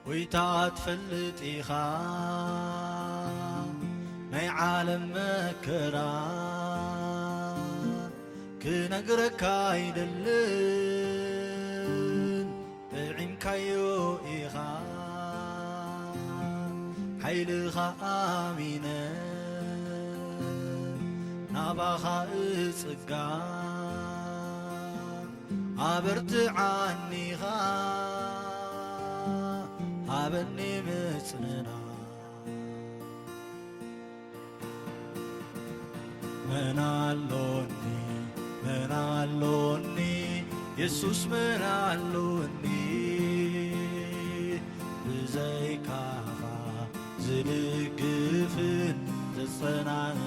ጎይታ ትፈልጥ ኢኻ ናይ ዓለም መከራ ክነግረካ ኣይደልን ጥዒምካዮ ኢኻ ሓይልኻ ኣሚነ ናባኻ እጽጋ ኣበርትዓኒኻ ሃበኒ ምጽንና መን ኣሎኒ መን ኣሎኒ የሱስ መን ኣሎኒ ብዘይካኻ ዝድግፍን ዘጸናንዓኒ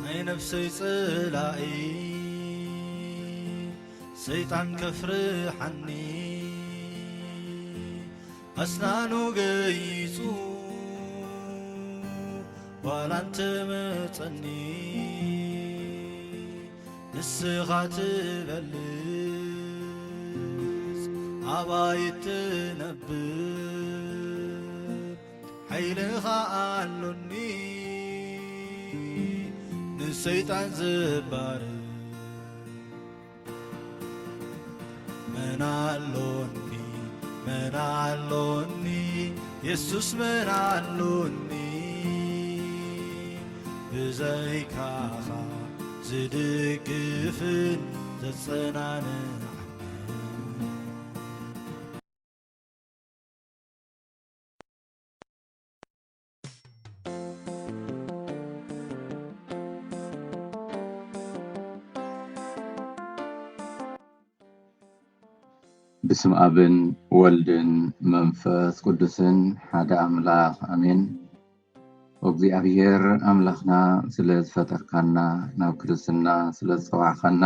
ናይ ነፍሰይ ጽላኢ ሰይጣን ከፍርሓኒ ኣስናኑ ገይጹ ዋላ እንተመጸኒ ንስኻ ትበልጽ ኣባይ ትነብር ሓይልኻ ኣሎኒ ንሰይጣን ዝባርር መን ኣሎኒ መን ኣሎኒ የሱስ መን ኣሎኒ ብዘይካኻ ዝድግፍን ዘጸናንዓኒ ብስም ኣብን ወልድን መንፈስ ቅዱስን ሓደ ኣምላኽ ኣሜን። እግዚኣብሔር ኣምላኽና ስለ ዝፈጠርካና ናብ ክርስትና ስለ ዝጸዋዕኻና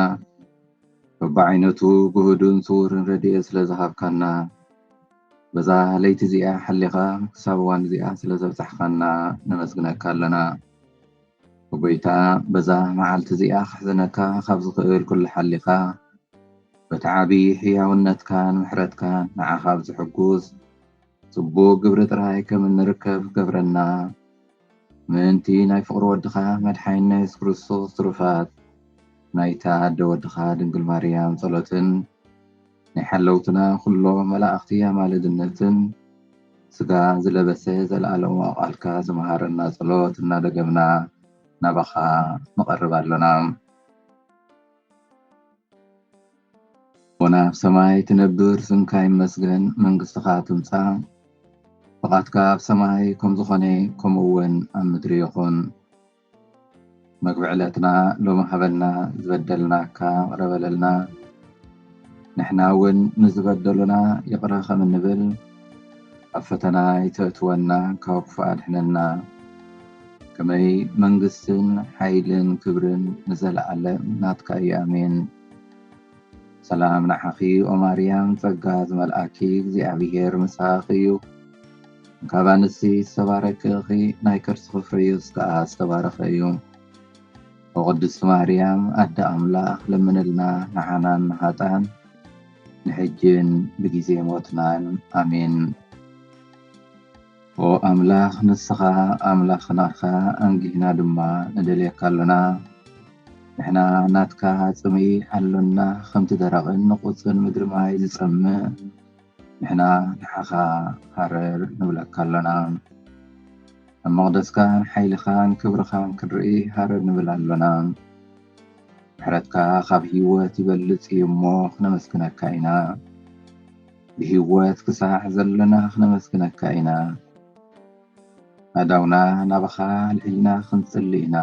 በብዓይነቱ ግሁድን ስውርን ረድኤት ስለ ዝሃብካና በዛ ለይቲ እዚኣ ሓሊኻ ክሳብ እዋን እዚኣ ስለ ዘብጻሕኻና ነመስግነካ ኣለና። ጎይታ በዛ መዓልቲ እዚኣ ክሕዘነካ ካብ ዝኽእል ኩሉ ሓሊኻ በቲ ዓቢ ሕያውነትካን ምሕረትካን ንዓኻ ኣብ ዝሕጉስ ጽቡቕ ግብሪ ጥራይ ከም እንርከብ ገብረና። ምእንቲ ናይ ፍቕሪ ወድኻ መድሓኒና የሱስ ክርስቶስ ትሩፋት ናይታ ኣደ ወድኻ ድንግል ማርያም ጸሎትን ናይ ሓለውትና ኩሎም መላእኽቲ ኣማልድነትን ስጋ ዝለበሰ ዘለኣለማዊ ቃልካ ዝመሃረና ጸሎት እናደገምና ናባኻ ንቐርብ ኣሎና። ኣቦና ኣብ ሰማይ ትነብር ስምካ ይመስገን፣ መንግስትኻ ትምጻእ፣ ፍቓድካ ኣብ ሰማይ ከም ዝኾነ ከምኡ እውን ኣብ ምድሪ ይኹን። መግቢ ዕለትና ሎሚ ሃበና፣ ዝበደልናካ ይቕረ በለልና፣ ንሕና እውን ንዝበደሉና ይቕረ ከም እንብል፣ ኣብ ፈተና ኣይተእትወና፣ ካብ ክፉእ ኣድሕነና። ከመይ መንግስትን ሓይልን ክብርን ንዘለኣለም ናትካ እዩ፣ ኣሜን። ሰላም ንዓኺ ኦ ማርያም፣ ጸጋ ዝመልኣኪ እግዚኣብሔር ምሳኺ እዩ። ካብ ኣንስቲ ዝተባረኪ ኢኺ፣ ናይ ከርስኺ ፍረ ኢየሱስ ከኣ ዝተባረኸ እዩ። ኦ ቅድስቲ ማርያም ኣደ ኣምላኽ፣ ለምንልና ንዓናን ንሃጣን ንሕጅን ብጊዜ ሞትናን። ኣሜን። ኦ ኣምላኽ ንስኻ ኣምላኽና ኢኻ፣ ኣንጊህና ድማ ንደልየካ ኣሎና። ንሕና ናትካ ጽምኢ ኣሎና፣ ከምቲ ደረቕን ንቑጽን ምድሪ ማይ ዝጸምእ ንሕና ንዓኻ ሃረር ንብለካ ኣሎና። ኣብ መቕደስካን ሓይልኻን ክብርኻን ክንርኢ ሃረር ንብል ኣሎና። ምሕረትካ ካብ ህይወት ይበልጽ እዩ እሞ ክነመስግነካ ኢና። ብህይወት ክሳዕ ዘለና ክነመስግነካ ኢና። ኣእዳውና ናባኻ ኣልዒልና ክንጽሊ ኢና።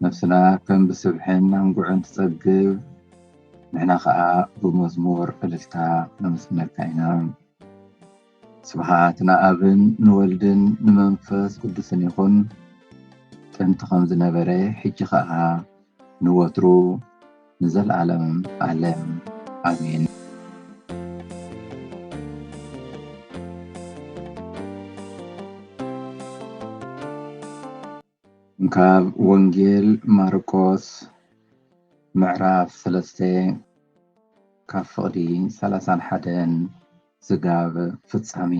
ነፍስና ከም ብስብሕን ኣንጉዕን ትጸግብ፣ ንሕና ኸኣ ብመዝሙር እልልታ ነመስግነካ ኢና። ስብሓት ንኣብን ንወልድን ንመንፈስ ቅዱስን ይኹን፣ ጥንቲ ከም ዝነበረ፣ ሕጂ ኸኣ ንወትሩ ንዘለዓለም ዓለም። ኣሜን። ካብ ወንጌል ማርቆስ ምዕራፍ ሰለስተ ካብ ፍቕዲ ሰላሳን ሓደን ስጋብ ፍጻሜ።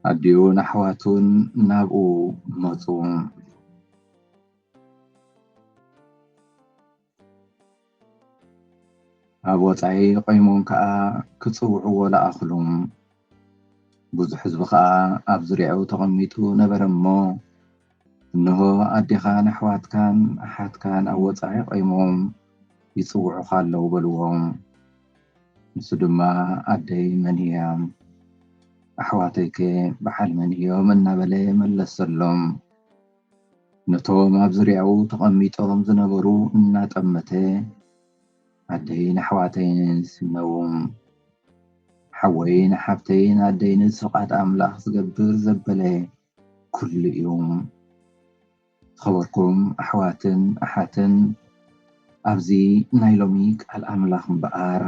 ኣዲኡን ኣሕዋቱን ናብኡ መጹ። ኣብ ወጻኢ ቆይሞም ከኣ ክጽውዕዎ ለኣኽሉ። ብዙሕ ህዝቢ ከኣ ኣብ ዙርያኡ ተቐሚጡ ነበረ እሞ፣ እንሆ፣ ኣዴኻን ኣሕዋትካን ኣሓትካን ኣብ ወጻኢ ቆይሞም ይጽውዑኻ ኣለዉ በልዎ። ንሱ ድማ፣ ኣደይ መን እያ? ኣሕዋተይከ በዓል መን እዮም? እናበለ መለሰሎም። ነቶም ኣብ ዙርያኡ ተቐሚጦም ዝነበሩ እናጠመተ፣ ኣደይን ኣሕዋተይንስ እነዉ፣ ሓወይን ሓብተይን ኣደይንስ ፍቓድ ኣምላኽ ዝገብር ዘበለ ኩሉ እዩ። ዝኸበርኩም ኣሕዋትን ኣሓትን፣ ኣብዚ ናይ ሎሚ ቃል ኣምላኽ እምበኣር፣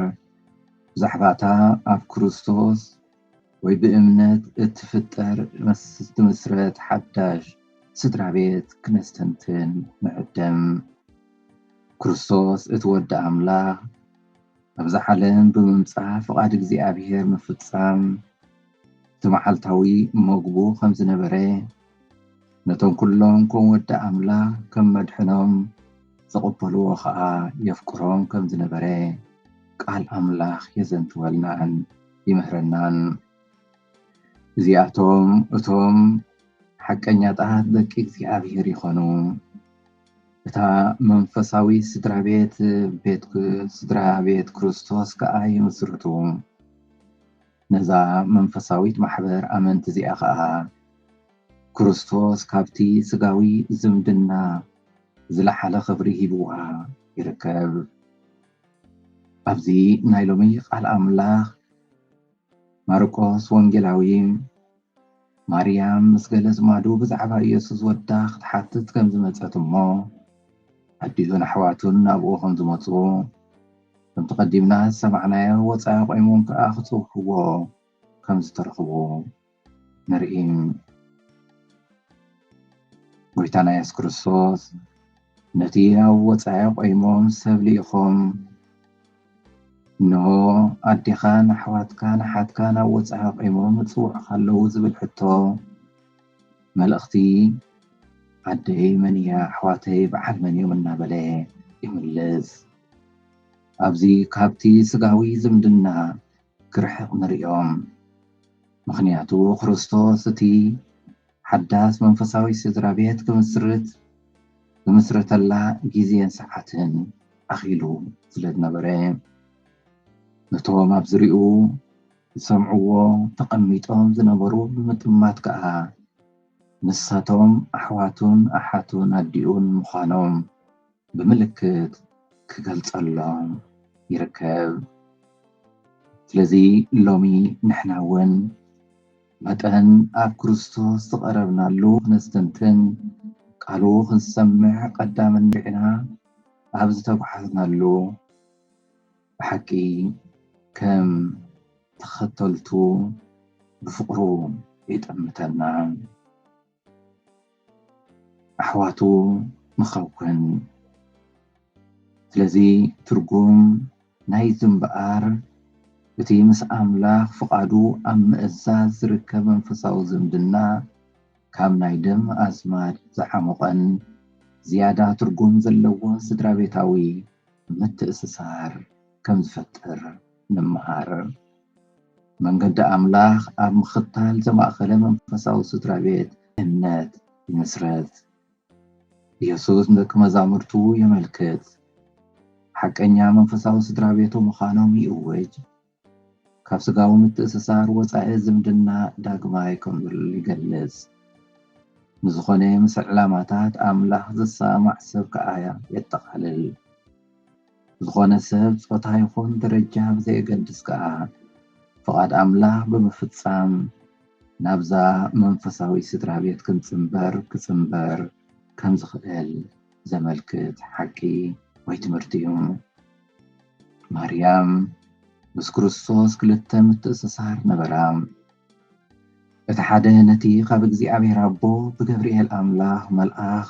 ብዛዕባ እታ ኣብ ክርስቶስ ወይ ብእምነት እትፍጠር መስ-፣ እትምስረት ሓዳሽ ስድራ ቤት ክነስተንትን ንዕደም። ክርስቶስ እቲ ወዲ ኣምላኽ ኣብዚ ዓለም ብምምጻእ ፍቓድ እግዚኣብሔር ምፍጻም እቲ መዓልታዊ መግቡ ከም ዝነበረ፣ ነቶም ኩሎም ከም ወዲ ኣምላኽ ከም መድሕኖም ዝቕበልዎ ኸኣ የፍቅሮም ከም ዝነበረ ቃል ኣምላኽ የዘንትወልናን ይምህረናን። እዚኣቶም እቶም ሓቀኛታት ደቂ እግዚኣብሔር ይኾኑ። እታ መንፈሳዊት ስድራ ቤት፣ ቤት ክ-፣ ስድራ ቤት ክርስቶስ ከኣ ይምስርቱ። ነዛ መንፈሳዊት ማሕበር ኣመንቲ እዚኣ ከኣ ክርስቶስ ካብቲ ስጋዊ ዝምድና ዝለዓለ ክብሪ ሂብዋ ይርከብ። ኣብዚ ናይ ሎሚ ቃል ኣምላኽ ማርቆስ ወንጌላዊ፣ ማርያም ምስ ገለ ኣዝማዱ ብዛዕባ ኢየሱስ ወዳ ክትሓትት ከም ዝመጸት እሞ፣ ኣዲኡን ኣሕዋቱን ናብኡ ከም ዝመጹ፣ ከምቲ ቀዲምና ዝሰማዕናዮ፣ ወጻኢ ቆይሞም ከኣ ክጽውዕዎ ከም ዝተረኽቡ ንርኢ። ጎይታና የሱስ ክርስቶስ ነቲ ኣብ ወጻኢ ቆይሞም ሰብ ልኢኾም፣ "እንሆ ኣዴኻን ኣሕዋትካን ኣሓትካን ኣብ ወጻኢ ቆይሞም ይጽውዑኻ ኣለዉ" ዝብል ሕቶ፣ መልእኽቲ "ኣደይ መን እያ? ኣሕዋተይ በዓል መን እዮም?" እናበለ ይምልስ። ኣብዚ ካብቲ ስጋዊ ዝምድና ክርሕቕ ንርእዮም። ምኽንያቱ ክርስቶስ እቲ ሓዳስ መንፈሳዊ ስድራ ቤት ክምስርት፣ ዝምስረተላ ግዜን ሰዓትን ኣኺሉ ስለ ዝነበረ፣ ነቶም ኣብ ዙርያኡ ዝሰምዕዎ ተቐሚጦም ዝነበሩ ብምጥማት ከኣ፣ ንሳቶም ኣሕዋቱን ኣሓቱን ኣዲኡን ምዃኖም ብምልክት ክገልጸሎም ይርከብ። ስለዚ ሎሚ ንሕና እውን መጠን ኣብ ክርስቶስ ዝቐረብናሉ ክነስተንትን፣ ቃሉ ክንሰምዕ ቀዳም እንዲዕና ኣብ ዝተጓዓዝናሉ፣ ብሓቂ ከም ተኸተልቱ ብፍቕሩ የጠምተና። ኣሕዋቱ ንኸውን። ስለዚ ትርጉም ናይዚ እምበኣር፣ እቲ ምስ ኣምላኽ ፍቓዱ ኣብ ምእዛዝ ዝርከብ መንፈሳዊ ዝምድና፣ ካብ ናይ ደም ኣዝማድ ዝዓሞቐን ዝያዳ ትርጉም ዘለዎን ስድራ ቤታዊ ምትእስሳር ከም ዝፈጥር ንምሃር። መንገዲ ኣምላኽ ኣብ ምኽታል ዘማእኸለ መንፈሳዊ ስድራ ቤት እምነት ይምስረት። ኢየሱስ ንደቂ መዛሙርቱ የመልክት። ሓቀኛ መንፈሳዊ ስድራ ቤቱ ምዃኖም ይእውጅ። ካብ ስጋዊ ምትእስሳር ወጻኢ ዝምድና ዳግማይ ከም ዘሎ ይገልጽ። ንዝኾነ ምስ ዕላማታት ኣምላኽ ዝሰማማዕ ሰብ ከኣ የጠቓልል። ዝኾነ ሰብ ጾታ ይኹን ደረጃ ብዘየገድስ ከኣ፣ ፍቓድ ኣምላኽ ብምፍጻም ናብዛ መንፈሳዊ ስድራ ቤት ክንጽንበር፣ ክጽንበር ከም ዝኽእል ዘመልክት ሓቂ ወይ ትምህርቲ እዩ። ማርያም ምስ ክርስቶስ ክልተ ምትእስሳር ነበራ። እቲ ሓደ ነቲ ካብ እግዚኣብሔር ኣቦ ብገብርኤል ኣምላኽ መልኣኽ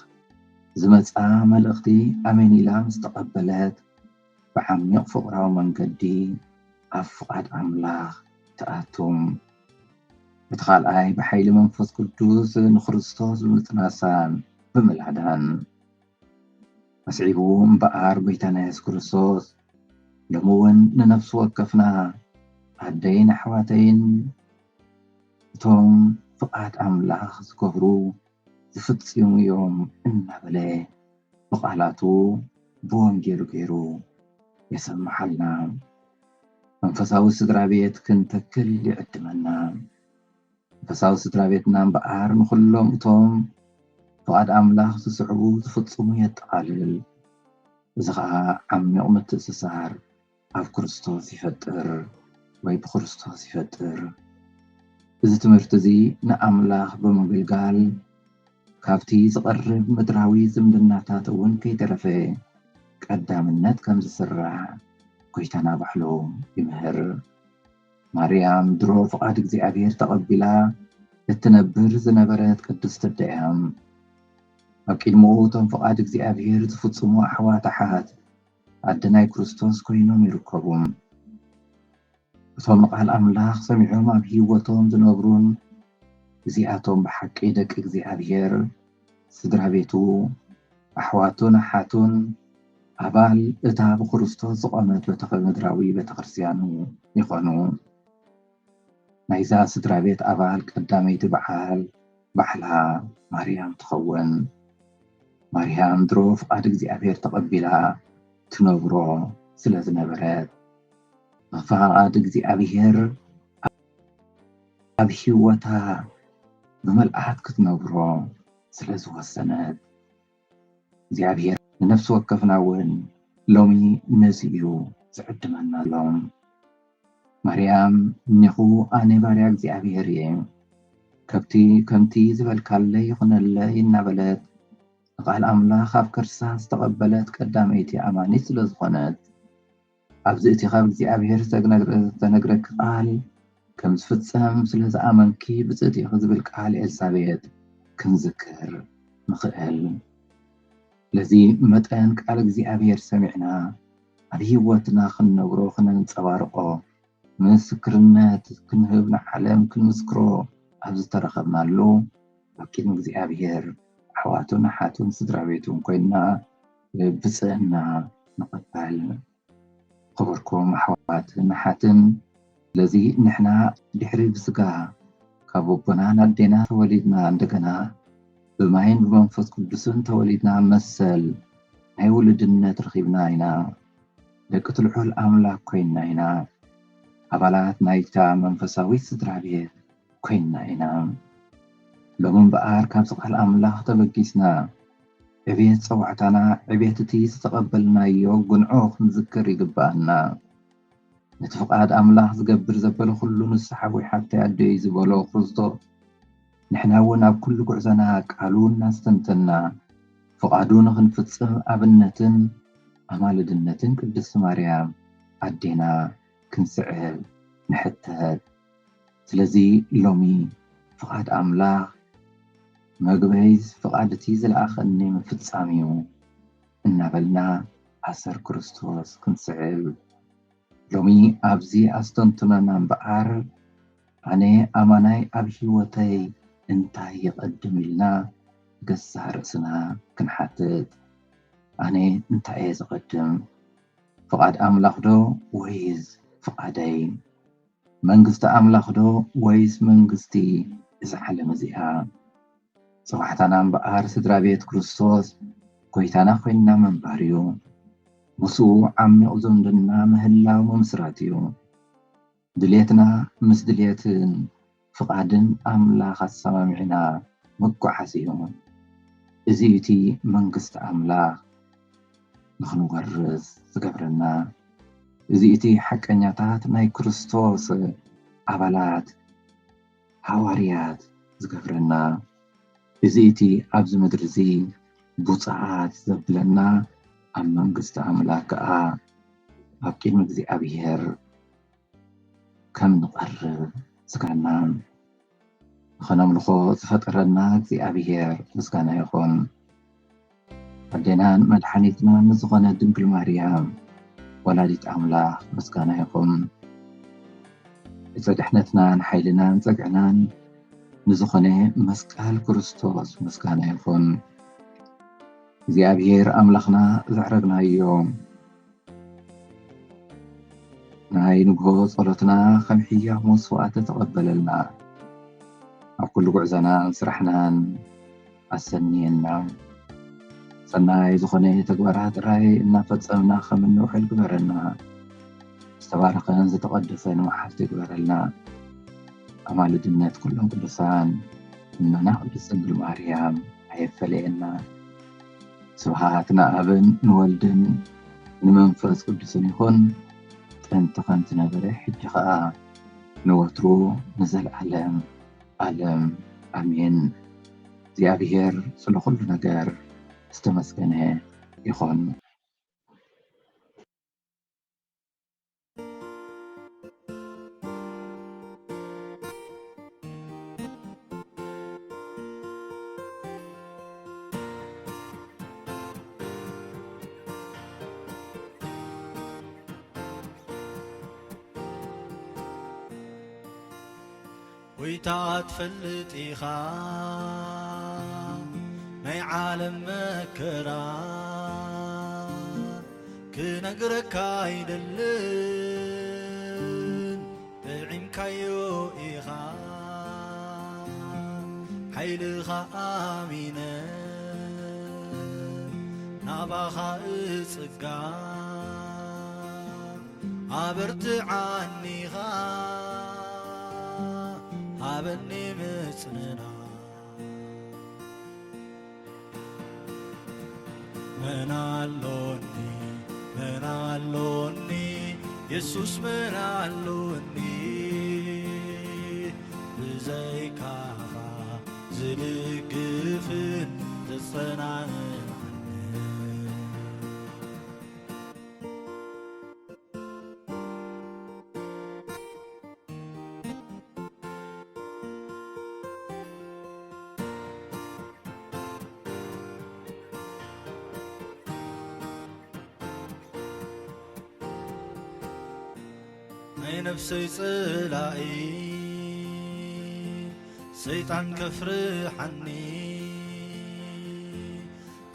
ዝመጽኣ መልእኽቲ ኣሜን ኢላ ምስ ተቐበለት፣ ብዓሚቕ ፍቕራዊ መንገዲ ኣብ ፍቓድ ኣምላኽ ትኣቱ። እቲ ካልኣይ ብሓይሊ መንፈስ ቅዱስ ንክርስቶስ ብምጽናሳን ብምልዓዳን። ኣስዒቡ እምበኣር ጎይታና የሱስ ክርስቶስ፣ ሎሚ እውን ንነፍሲ ወከፍና ኣደይን ኣሕዋተይን እቶም ፍቓድ ኣምላኽ ዝገብሩ ዝፍጽሙ እዮም እናበለ ብቓላቱ ብወንጌሉ ገይሩ የሰምሓልና። መንፈሳዊ ስድራ ቤት ክንተክል ይዕድመና። መንፈሳዊ ስድራ ቤትና እምበኣር ንኹሎም እቶም ፍቓድ ኣምላኽ ዝስዕቡ ዝፍጽሙ የጠቓልል። እዚ ኸኣ ዓሚቕ ምትእስሳር ኣብ ክርስቶስ ይፈጥር ወይ ብክርስቶስ ይፈጥር። እዚ ትምህርቲ እዚ ንኣምላኽ ብምግልጋል ካብቲ ዝቐርብ ምድራዊ ዝምድናታት እውን ከይተረፈ ቀዳምነት ከም ዝስራዕ ጎይታና ባዕሉ ይምህር። ማርያም ድሮ ፍቓድ እግዚኣብሔር ተቐቢላ እትነብር ዝነበረት ቅድስቲ ኣደ እያ። ኣብ ቅድሚኡ እቶም ፍቓድ እግዚኣብሔር ዝፍጽሙ ኣሕዋት ኣሓት ኣደ ናይ ክርስቶስ ኮይኖም ይርከቡ። እቶም ንቓል ኣምላኽ ሰሚዖም ኣብ ህይወቶም ዝነብሩን እዚኣቶም ብሓቂ ደቂ እግዚኣብሔር፣ ስድራ ቤቱ፣ ኣሕዋቱን ኣሓቱን፣ ኣባል እታ ብክርስቶስ ዝቖመት ቤተ-፣ ምድራዊ ቤተ ክርስቲያኑ ይኾኑ። ናይዛ ስድራ ቤት ኣባል ቀዳመይቲ በዓል ባዕላ ማርያም ትኸውን። ማርያም ድሮ ፍቓድ እግዚኣብሔር ተቐቢላ ትነብሮ ስለ ዝነበረት፣ ፍቓድ እግዚኣብሔር ኣብ ህይወታ ብመልኣት ክትነብሮ ስለ ዝወሰነት፣ እግዚኣብሔር ንነፍሲ ወከፍና እውን ሎሚ ነዚ እዩ ዝዕድመና ኣሎ። ማርያም፣ እኔኹ ኣነ ባርያ እግዚኣብሔር እየ፣ ከብቲ ከምቲ ዝበልካለይ ይኹነለይ እናበለት ንቓል ኣምላኽ ኣብ ከርሳ ዝተቐበለት ቀዳመይቲ ኣማኒት ስለ ዝኾነት፣ ኣብዚ እቲ ካብ እግዚኣብሔር ዝተነግረ-፣ ዝተነግረኪ ቃል ከም ዝፍጸም ስለ ዝኣመንኪ ብጽእቲ ኢኺ ዝብል ቃል ኤልሳቤጥ ክንዝክር ንኽእል። ስለዚ መጠን ቃል እግዚኣብሔር ሰሚዕና ኣብ ህይወትና ክንነብሮ ክነንጸባርቆ ምስክርነት ክንህብ ንዓለም ክንምስክሮ ኣብ ዝተረኸብናሉ ኣብ ቅድሚ እግዚኣብሔር ኣሕዋቱን ኣሓቱን ስድራ ቤቱን ኮይንና ብጽእና ንቐበል። ክቡርኩም ኣሕዋትን ኣሓትን፣ ስለዚ ንሕና ድሕሪ ብስጋ ካብ ኣቦናን ኣዴና ተወሊድና፣ እንደገና ብማይን ብመንፈስ ቅዱስን ተወሊድና መሰል ናይ ውሉድነት ረኺብና ኢና። ደቂ እቲ ልዑል ኣምላኽ ኮይንና ኢና። ኣባላት ናይታ መንፈሳዊት ስድራ ቤት ኮይንና ኢና። ሎሚ እምበኣር ካብዚ ቃል ኣምላኽ ተበጊስና፣ ዕብየት ጸዋዕታና፣ ዕብየት እቲ ዝተቐበልናዮ ጉንዖ ክንዝክር ይግብኣና። ነቲ ፍቓድ ኣምላኽ ዝገብር ዘበለ ኩሉ ንስሓ ወይ ሓብተይ ኣደይ ዝበሎ ክርስቶስ፣ ንሕና እውን ኣብ ኩሉ ጉዕዞና ቃሉ እናስተንተና፣ ፍቓዱ ንኽንፍጽም ኣብነትን ኣማልድነትን ቅድስቲ ማርያም ኣዴና ክንስዕብ ንሕተት። ስለዚ ሎሚ ፍቓድ ኣምላኽ መግበይ ፍቓድ እቲ ዝለኣኸኒ ምፍጻም እዩ እናበልና ኣሰር ክርስቶስ ክንስዕብ ሎሚ ኣብዚ ኣስተንትኖና እምበኣር፣ ኣነ ኣማናይ ኣብ ህይወተይ እንታይ ይቐድም ኢልና ገዛእ ርእስና ክንሓትት። ኣነ እንታይ እየ ዝቐድም? ፍቓድ ኣምላኽ ዶ ወይስ ፍቓደይ? መንግስቲ ኣምላኽ ዶ ወይስ መንግስቲ እዛ ዓለም እዚኣ? ጸዋዕታና እምበኣር ስድራ ቤት ክርስቶስ ጎይታና ኮይንና ምንባር እዩ። ምስኡ ዓሚቕ ዝምድና ምህላው ምምስራት እዩ። ድሌትና ምስ ድሌትን ፍቓድን ኣምላኽ ኣሰማሚዕና ምጉዓዝ እዩ። እዚ እቲ መንግስቲ ኣምላኽ ንኽንወርስ ዝገብረና። እዚ እቲ ሓቀኛታት ናይ ክርስቶስ ኣባላት ሃዋርያት ዝገብረና። እዚ እቲ ኣብዚ ምድሪ እዚ ብፁዓት ዘብለና፣ ኣብ መንግስቲ ኣምላኽ ከኣ ኣብ ቅድሚ እግዚኣብሔር ከም ንቐርብ ስጋናን ንኸነምልኾ ዝፈጠረና እግዚኣብሔር ምስጋና ይኹን። ኣዴናን መድሓኒትናን ንዝኾነ ድንግል ማርያም ወላዲት ኣምላኽ ምስጋና ይኹን። እቲ ድሕነትናን ሓይልናን ጸግዕናን ንዝኾነ መስቀል ክርስቶስ ምስጋና ይኹን። እግዚኣብሔር ኣምላኽና ዘዕረግናዮ ናይ ንግሆ ጸሎትና ከም ሕያው መስዋዕቲ ተቐበለልና። ኣብ ኩሉ ጉዕዞናን ስራሕናን ኣሰንየና። ሰናይ ዝኾነ ተግባራት ጥራይ እናፈጸምና ከም እንውዕል ግበረና። ዝተባረኸን ዝተቐደሰን መዓልቲ ግበረልና። ኣማልድነት ኩሎም ቅዱሳን እኖና ቅድስት ድንግል ማርያም ኣየፈለየና። ስብሃት ንኣብን ንወልድን ንመንፈስ ቅዱስን ይኹን፣ ጥንቲ ከም ዝነበረ፣ ሕጂ ኸኣ ንወትሩ ንዘለዓለም ዓለም። ኣሜን። እግዚኣብሔር ስለ ኩሉ ነገር ዝተመስገነ ይኹን። ጎይታ ትፈልጥ ኢኻ ናይ ዓለም መከራ ክነግረካ ኣይደልን ጥዒምካዮ ኢኻ ሓይልኻ ኣሚነ ናባኻ እጽጋ ኣበርትዓኒኻ ሃበኒ ምጽንና መን ኣሎኒ መን ኣሎኒ የሱስ መን ኣሎኒ ብዘይካኻ ዝድግፍን ዘጸናንዓኒ ናይ ነፍሰይ ጸላኢ ሰይጣን ከፍርሓኒ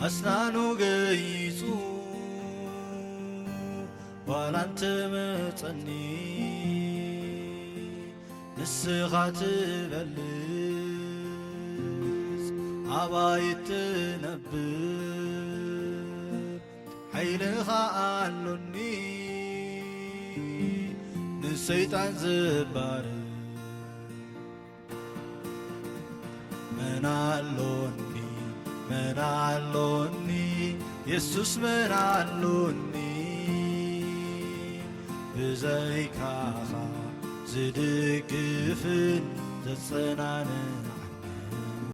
ኣስናኑ ገይጹ ዋላ እንተመጸኒ ንስኻ ትበልጽ ኣባይ ትነብር ሓይልኻ ኣሎኒ ንሰይጣን ዝባርር መን ኣሎኒ መን ኣሎኒ የሱስ መን ኣሎኒ ብዘይካኻ ዝድግፍን ዘጸናንዓኒ